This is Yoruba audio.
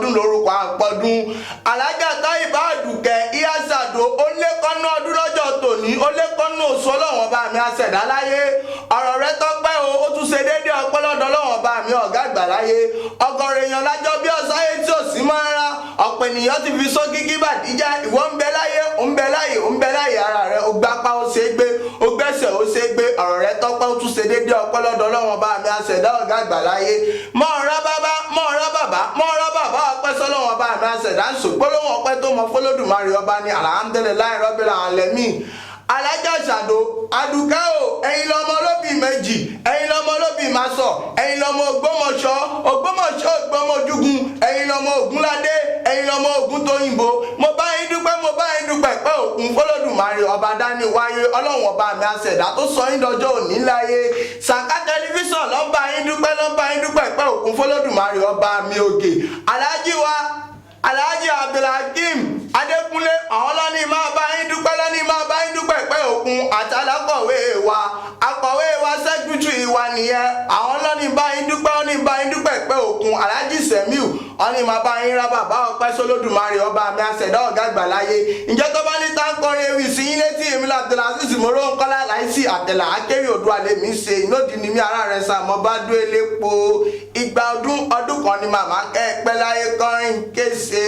Ọdún lórúkọ àpọ̀dún. Alájà Táyìbá Àdùkẹ́ Ìyá Ṣàdó, ó lé kọ́nú ọdún lọ́jọ́ tòní, ó lé kọ́nú oṣù. Ọlọ́wọ́n ọba mi àṣẹ̀dá láyé, ọ̀rọ̀ rẹ tọ́pẹ́ o. Ó tún ṣe déédéé ọpẹ́ lọ́dọ̀ Ọlọ́wọ́n ọba mi ọ̀gá àgbà láyé. Ọ̀gọ̀rọ̀ èèyàn lájọ bí ọ̀sáyé tí ò sí mọ́ rárá. Ọ̀pọ̀ ènìyàn ti fi sókíkí bàdíjà. Ìwọ ń bẹ láyé, ń bẹ láyé, ń bẹ láyé. Ara rẹ ó gbápá, ó ṣe é gbé, ó gbẹ́sẹ̀, ó ṣe é gbé. Ọ̀rọ̀ rẹ tọ́pẹ́, ó tún ṣe déédéé ọpẹ́ lọ́dọ̀ Ọlọ́wọ́n ọba mi àṣẹ̀dá ọ̀gá àgbà láyé. Mọ́ ọ̀rá bàbá, mọ́ ọ̀rá bàbá, mọ́ ọ̀rá bàbá, ọpẹ́ sọ́lọ́wọ́n ọba mi àṣẹ̀dá ń sò. Gbólóhùn ọpẹ́ tó mọ fọlọ́dùmarè ọba ní alhamdulillahi rabbil alamin. Alájà Ṣàdó Àdùkẹ́ o, ẹ̀yin lọmọ olóbì méjì, ẹ̀yin lọmọ olóbì máa sọ, ẹ̀yin lọmọ Ògbómọ̀ṣọ́, Ògbómọ̀ṣọ́ Ògbómọ̀júgun, ẹ̀yin lọmọ Ògúnládé, ẹ̀yin lọmọ Ògúntóyìnbó. Mo bá yín dúpẹ́, mo bá yín dúpẹ́ pé òkun fọlọ́dùmarè ọba dání wáyé, Ọlọ́run ọba mi àṣẹ̀dá tó sọ yín dọjọ́ òní láyé. Sàká Tẹlifíṣàn ló ń bá yín dúpẹ́, ló ń bá yín dúpẹ́ pé òkun fọlọ́dùmarè ọba mi òkè. Aláàjì wa, Alhaji Abdulhakeem Adékúnlé, àwọn lọ́ní máa bá yín dúpẹ́, lọ́ní máa bá yín dúpẹ́ pé òkun àtàlákọ̀wé wa, akọ̀wé wa, secretary wa nìyẹn. Àwọn lọ́ní bá yín dúpẹ́, lọ́ní bá yín dúpẹ́ pé òkun. Alhaji Semiu, ọ̀ní máa bá yín rá bàbá ọpẹ́ sólódùmarè ọba mi àṣẹ̀dá ọ̀gá àgbà láyé. Ǹjẹ́ tó bá ní táǹkọrin ewì sí yín létí, èmi Abdulaziz Moro Nkọ́lá láìsí àtẹ̀là akéwì Oòduà lèmi ṣe ìnódì ní mi ara rẹ̀ sàmọ́ bá dún elépo. Ìgbà ọdún ọdún kan ni màmá kẹ́ ẹ pẹ́ láyé kọrin kése.